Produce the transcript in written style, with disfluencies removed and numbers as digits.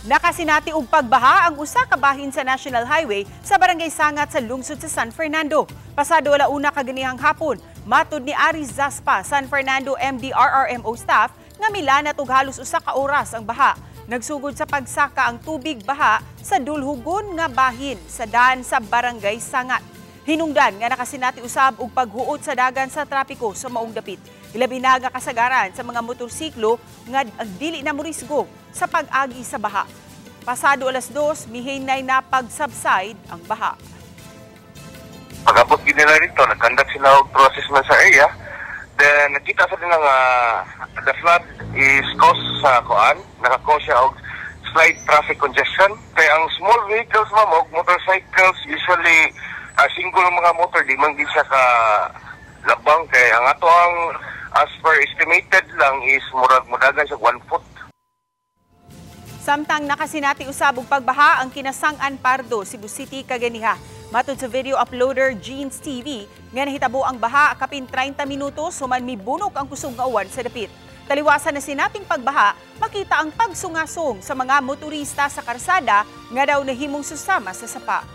Nakasinati og pagbaha ang usa ka bahin sa National Highway sa Barangay Sangat sa lungsod sa San Fernando. Pasado 1:00 kaganihang hapon, matud ni Aris Zaspa, San Fernando MDRRMO staff, nga milanat og halos 1 ka oras ang baha. Nagsugod sa pagsaka ang tubig baha sa dulhugon nga bahin sa daan sa Barangay Sangat. Hinungdan nga nakasinati usab og paghuot sa dagan sa trapiko sa maong dapit. Ilabi na nga kasagaran sa mga motorsiklo nga ang dili na morisgo sa pag-agi sa baha. Pasado 2:00, mihinay na pag-subside ang baha. Pag-abot gid nila dito, nag-conduct sila og process man sa area. Then nakita sa nila nga the flood is caused sa kuan, naka-cause siya og slight traffic congestion. Kaya ang small vehicles, ma'am, og motorcycles, usually single mga motor, di man gid siya ka labang kay ang ato ang as per estimated lang is murag mudagan sa 1 foot. Samtang nakasinati usab og pagbaha ang Kinasang-an Pardo, Cebu City kaganiha. Matod sa video uploader Jeans TV, nga nahitabo ang baha kapin 30 minutos human mibunok ang kusog nga uwan sa dapit. Taliwasa nasinating pagbaha, makita ang pagsungasong sa mga motorista sa karsada nga daw nahimong susama sa sapa.